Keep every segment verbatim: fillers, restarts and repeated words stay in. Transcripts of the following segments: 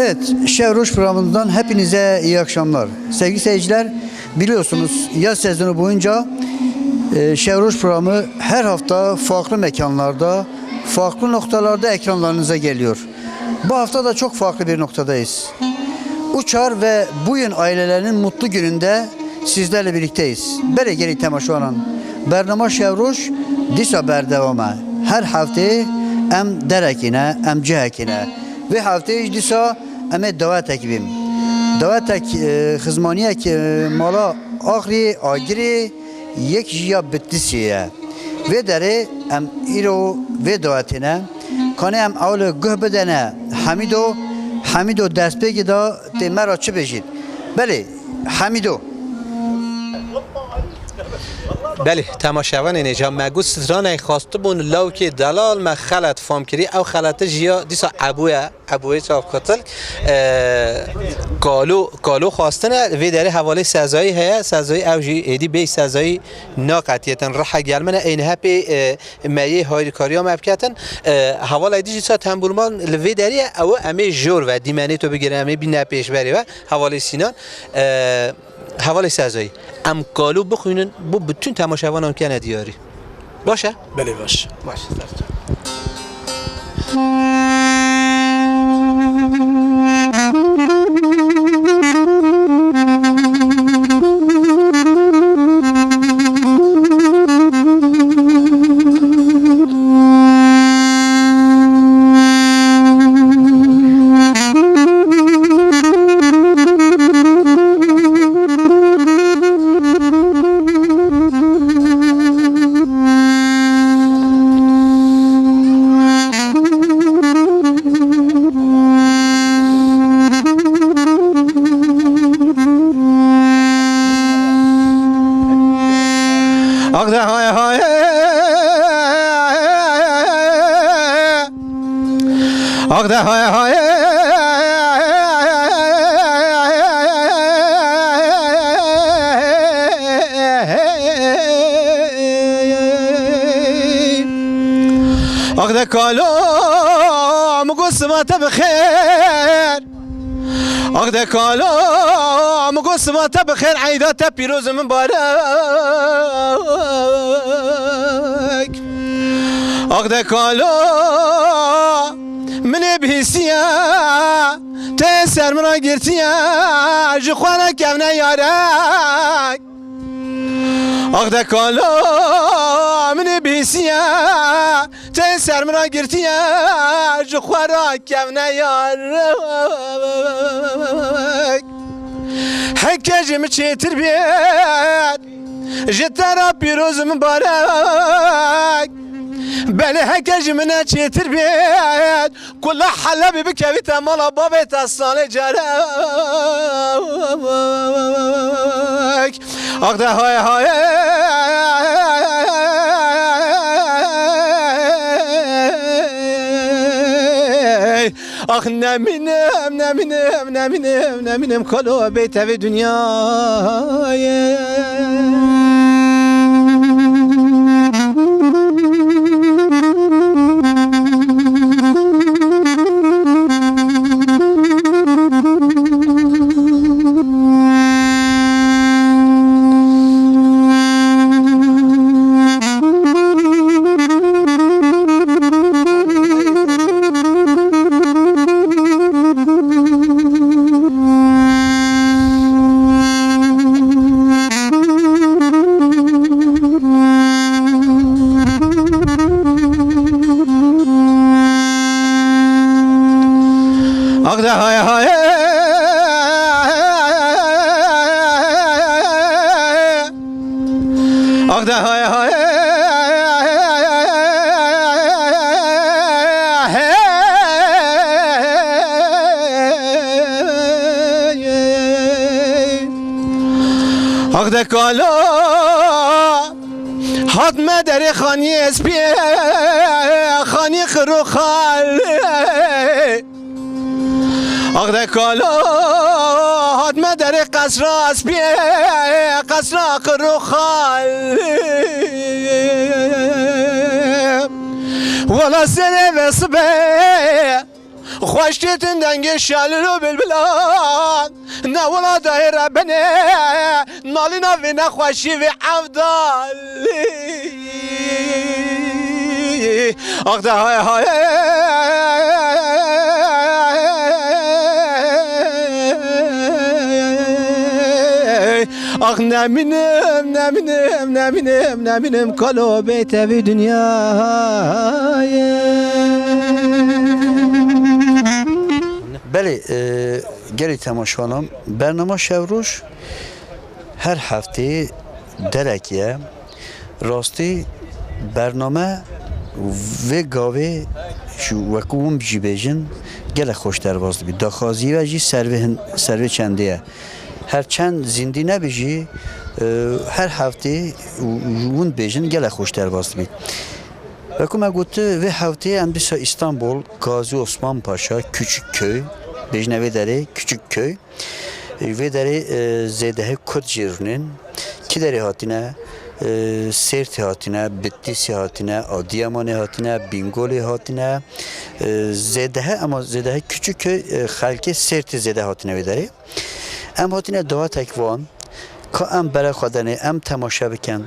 Evet, Şevroş programından hepinize iyi akşamlar. Sevgili seyirciler, biliyorsunuz yaz sezonu boyunca, e, Şevroş programı her hafta farklı mekanlarda, farklı noktalarda ekranlarınıza geliyor. Bu hafta da çok farklı bir noktadayız. Uçar ve Buyun ailelerinin mutlu gününde sizlerle birlikteyiz. Belê gelî temaşevanan, bernama Şevroş dîsa berdewam e. Her heftê em derekî ne, em cihekî ne. Vê hefteyê jî dîsa em ê dawetek bîm. Dawetek, e, xizmaniyek, e, mala Axrî, Agirî, yek jî ya Bitisî ye. Vê derê em îro vê dawetê ne. Kanê em ew li guh bidene Hemîdo. Hemîdo, destpêkê de tê me ra çi bêjît? Belê, Hemîdo. Belê, temaşevanên hêja, me got straneyê xwestibûn lawkê delal me xelet fam kirî. Ew xelete jî ya dîsa Ebû ye. Ebûyê çav kotil. E, kalo, kalo xwestine. Vê derê hevalê Sezayî heye. Sezayî ew jî êdî bêyî Sezayî naqetiyêtin. Rihe gel min e. Êne hepê, e, me yê hayrîkariya me biketin. E, hevalê dî jî sa tembûrman li vê derê ye. Ew em ê jor ve dîmenê to bigirin. Em ê bîne pêşberê ve. Hevalê Sînan. E, Hevalê Sezayî, em kalo bixwînin, bo bütün temaşevanan kene diyarî. Baş e? Belê, baş. Baş, ser çav. Ax de hay hay. Ax de hay hay. Ax de kalo, min got siba te bi xêr. Ax de kalo, min got siba te bi xêr, eyda te pîroz û mibarek. Ax de kalo, min ê bihîstiye, te ser min ra girtiye, ji xwe re kevne yarek. Ax de kalo, min ê bihîstiye, te ser min ra girtiye, ji xwe ra kevne yarek. Heke ji min çêtir bêt, ji te re pîroz û mibarek. Belê heke ji min e çêtir bêt, ku li Helebê bikevîte mala bavê te salê carek. Ax de hay hay. Ax nemînim, nemînim, nemînim, nemînim, kalo bê tevê dinyayê. Ax de hay hay. Ax de hay hay. Ax de kalo, hat me derê xaniyê spiyê, xanî xir û xal. Ax de kalo, hat me derê qesra spiyê, qesra xir û xal. Wela serê ve sibê, Xweş ditin dengê şalil û bilbilan. Ne wila dayê re binê. Nalîna vê nexweşî vê evdalî. Ax de hay hay. Ax nemînim, nemînim, nemînim, nemînim kalo bê tevî dinyayê. Belê, e, gelî temaşevanan, bernama Şevroj her hefteyê derek ye. Rastî bername vê gavê ji wekî hûn jî bêjin gelek xweş derbas dibî. Daxwazî we jî ser vê hin-, ser vê çendê ye. Her çend zîndî nebî jî, e, her heftê û, û hûn bêjin gelek xweş derbas dibî. Wekî me got, vê hefteyê em dîsa Îstanbul, Gazî Osman Paşa, Küçükköy, bêjine vê derê Küçükköy. Vê derê, e, zêdehê Kurd jî rûnên. Kî derê hatine? E, Sêrtê hatine, Bitlîsê hatine, Adiyamanê hatine, Bîngolê hatine. E, zêdehe, ema zêdehe Küçükköy, e, xelkê Sêrtê zêde hatine vê derê. Em hatine dawetek van, ka em bere xwe denê, em temaşe bikin.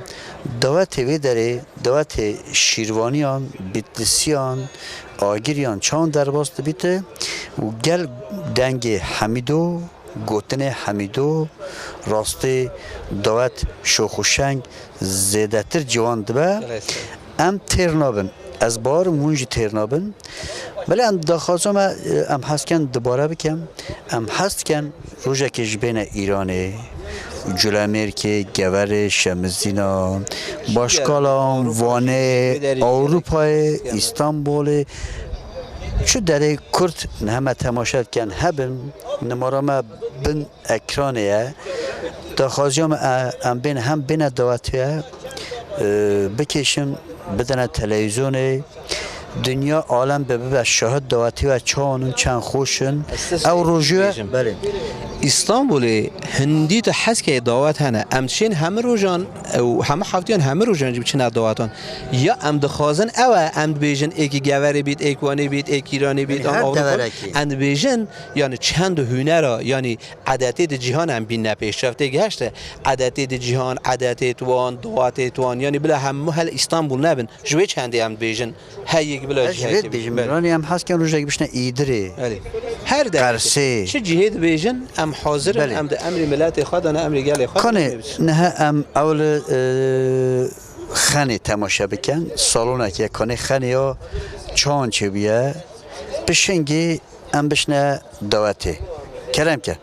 Dawetê vê derê, dawetê şîrvaniyan, bitlisiyan, agiriyan çawan derbas dibîte û gel dengê Hemîdo, gotinê Hemîdo, rastê dawet şox û şeng zêdetir ciwan dibe. Gelek spas. Em têr nabin. Ez bawerim hûn jî têr nabin. Belê em daxwaza me, em hez dikin dubare bikin. Em hez dikin rojekê ji bêne Îranê, Culemêrgê, Geverê, Şemizînan, Başkalan, Vanê, Ewropayê, Îstanbulê, çi derê Kurd niha me temaşe dikin hebin, nimara me bin ekranê ye. Daxwaziya me, e, em bên hem bêne dawetê ye, e, bikêşin, bidene televîzyonê. Dinya alem be bibe şahid dawetê we çawan in, çend xweş in. Ew rojê we Bêjim. Belê. Îstanbulê hindî tu hez key dawet hene. Em dişên hemû rojan û hemû heftiyan hemû rojan jî biçine dawetan. Ya em dixwazin ew e, em dibêjin êkî Geverê bît, êk Wanê bît, êk Îranê bît, Yanî an her Ewropa. Deverekî. Em dibêjin, yanî çend hunera, yanî edetê di cîhan em bîne pêşref tê gehişte. Edetê di cîhan, edetê tuwan, dawetê tuwan, yanî bila hemû hel Îstanbul nebin. Ji wê çendê em dibêjin, heyek bila Ez ji cihê vê tê dibêjim, bî. Belê. Miranî em hez dikin rojek biçine Îdirê. Belê. Her der Qersê. Çi cihê dibêjin, em hazir in, Belê. Em di emrê miletê xwe de ne emrê gelê xwe de Kanê, dibêjin. Niha em ewil, e, Xenê temaşe bikin. Salonekê Kanê Xenê ya çawan çêbûye. Pişingî em bişne dawetê. Kerem ke.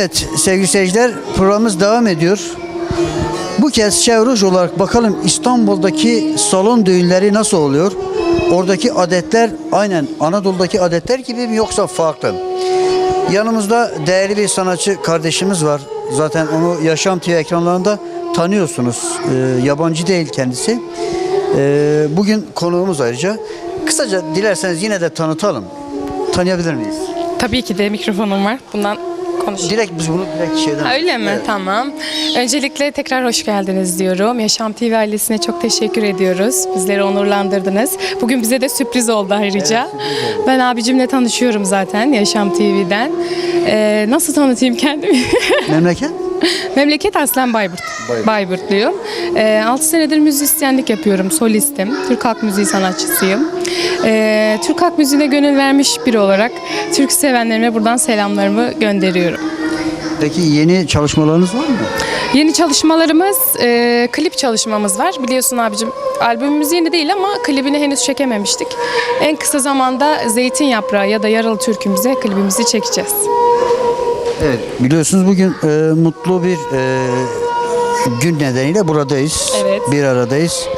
Evet, sevgili seyirciler, programımız devam ediyor. Bu kez Şevruj olarak bakalım İstanbul'daki salon düğünleri nasıl oluyor? Oradaki adetler aynen Anadolu'daki adetler gibi mi yoksa farklı? Yanımızda değerli bir sanatçı kardeşimiz var. Zaten onu Yaşam T V ekranlarında tanıyorsunuz. Ee, yabancı değil kendisi. Ee, bugün konuğumuz ayrıca. Kısaca dilerseniz yine de tanıtalım. Tanıyabilir miyiz? Tabii ki de mikrofonum var. Bundan konuşayım. Direkt biz bunu direkt şeyden... Ha, öyle mi? Evet. Tamam. Öncelikle tekrar hoş geldiniz diyorum. Yaşam T V ailesine çok teşekkür ediyoruz. Bizleri onurlandırdınız. Bugün bize de sürpriz oldu ayrıca. Evet, sürpriz oldu. Ben abicimle tanışıyorum zaten Yaşam T V'den. Ee, nasıl tanıtayım kendimi? Memleket? Memleket aslen Bayburt. Bayburt. Bayburtluyum. Ee, altı senedir müzisyenlik yapıyorum. Solistim. Türk halk müziği sanatçısıyım. Ee, Türk halk müziğine gönül vermiş biri olarak türkü sevenlerime buradan selamlarımı gönderiyorum. Peki yeni çalışmalarınız var mı? Yeni çalışmalarımız, e, klip çalışmamız var. Biliyorsun abicim, albümümüz yeni değil ama klibini henüz çekememiştik. En kısa zamanda Zeytin Yaprağı ya da Yaralı Türkümüze klibimizi çekeceğiz. Evet, biliyorsunuz bugün e, mutlu bir e, gün nedeniyle buradayız. Evet. Bir aradayız.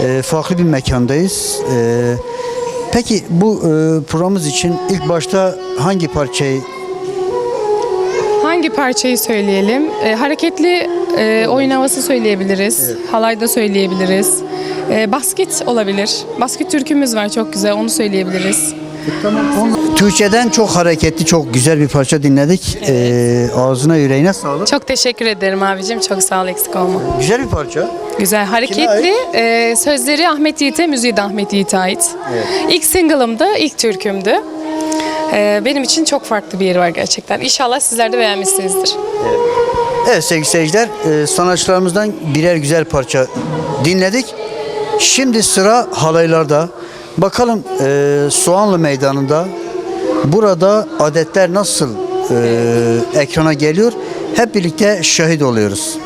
E, farklı bir mekandayız. E, peki bu e, programımız için ilk başta hangi parçayı... Hangi parçayı söyleyelim? E, hareketli e, oyun havası söyleyebiliriz. Halayda söyleyebiliriz. E, basket olabilir. Basket türkümüz var, çok güzel, onu söyleyebiliriz. Türkçeden çok hareketli, çok güzel bir parça dinledik. E, ağzına yüreğine sağlık. Çok teşekkür ederim abicim. Çok sağ ol, eksik olma. Güzel bir parça. Güzel, hareketli. E, sözleri Ahmet Yiğit'e, müziği de Ahmet Yiğit'e ait. İlk single'ımdı, ilk türkümdü. E, benim için çok farklı bir yeri var gerçekten. İnşallah sizler de beğenmişsinizdir. Evet sevgili seyirciler, e, sanatçılarımızdan birer güzel parça dinledik. Şimdi sıra halaylarda. Bakalım e, Soğanlı Meydanı'nda burada adetler nasıl e, ekrana geliyor? Hep birlikte şahit oluyoruz.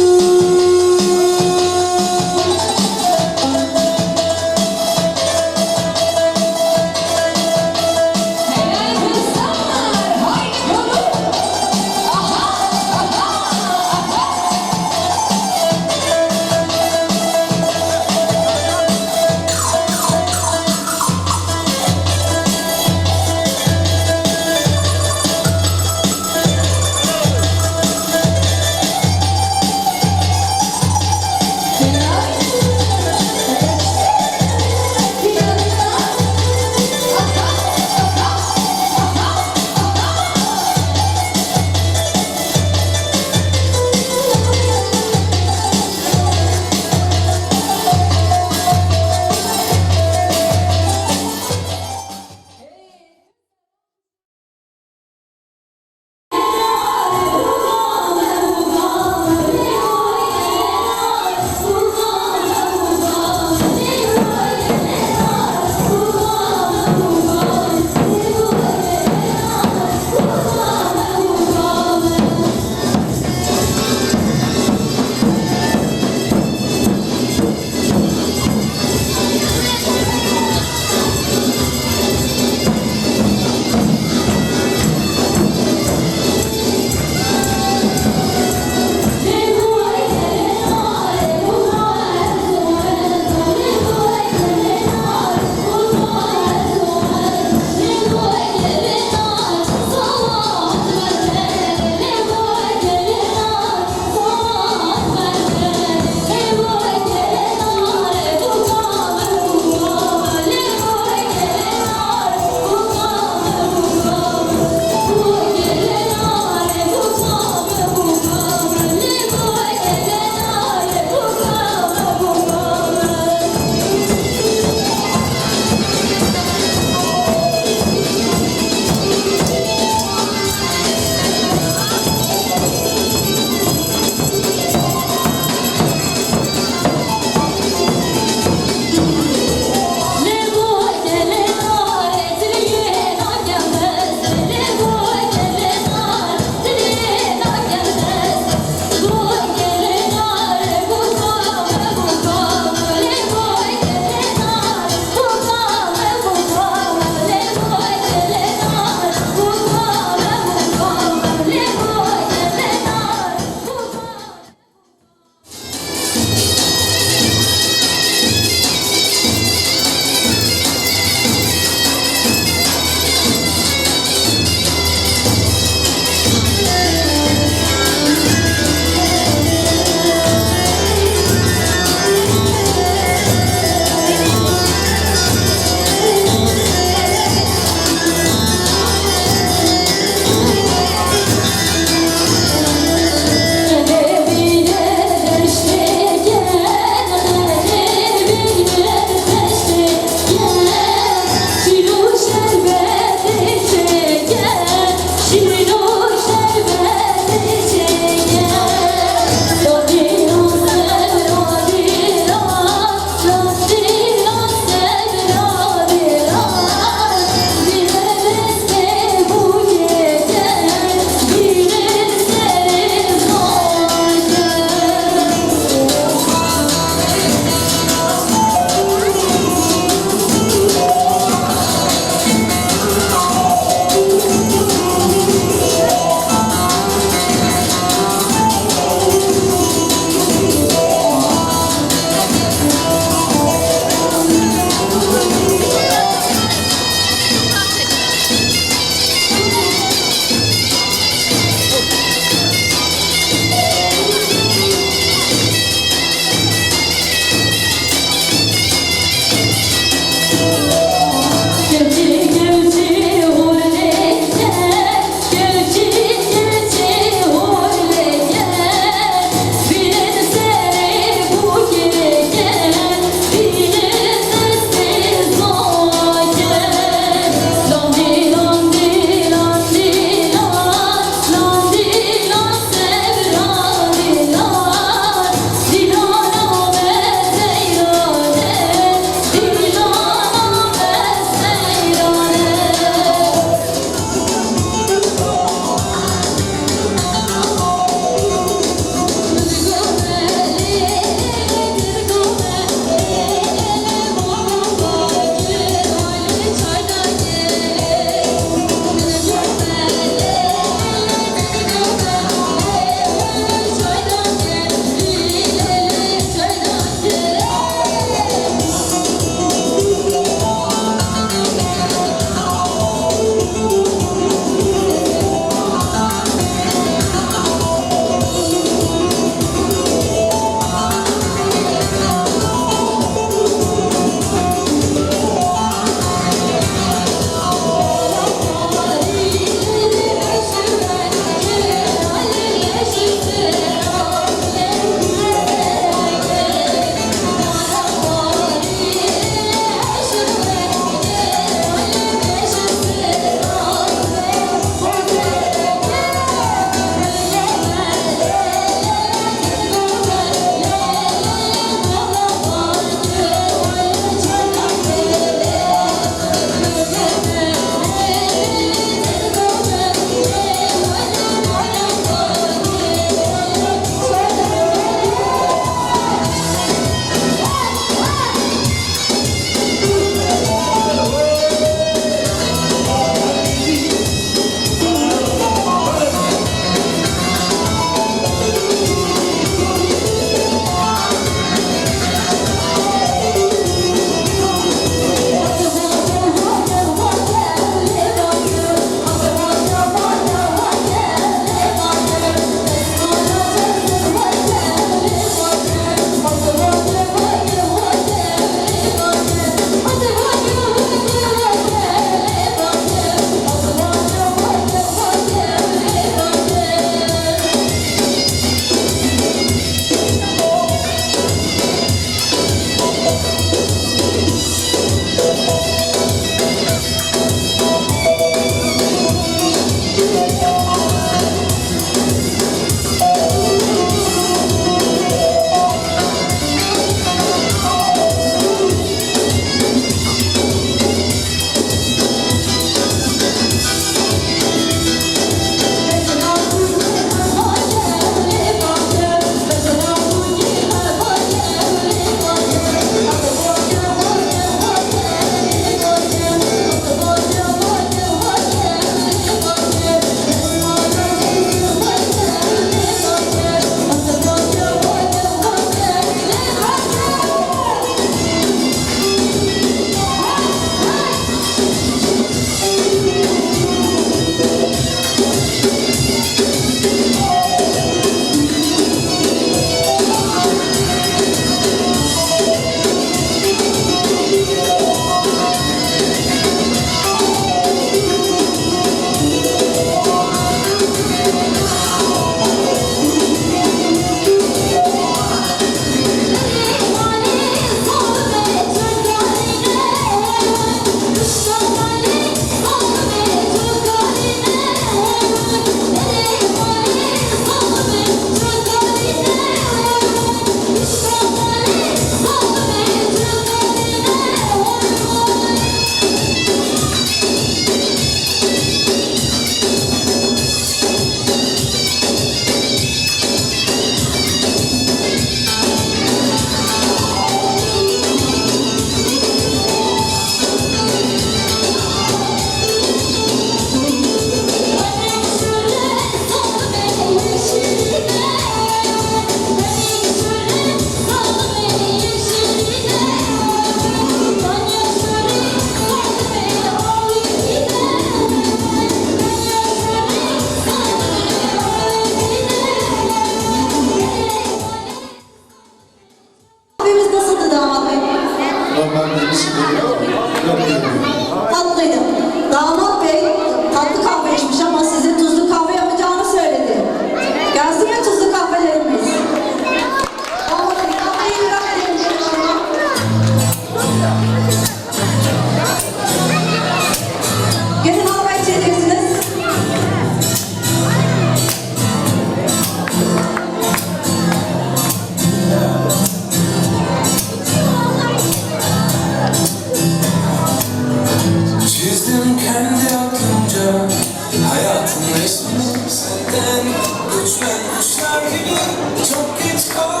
Çok geç kaldım.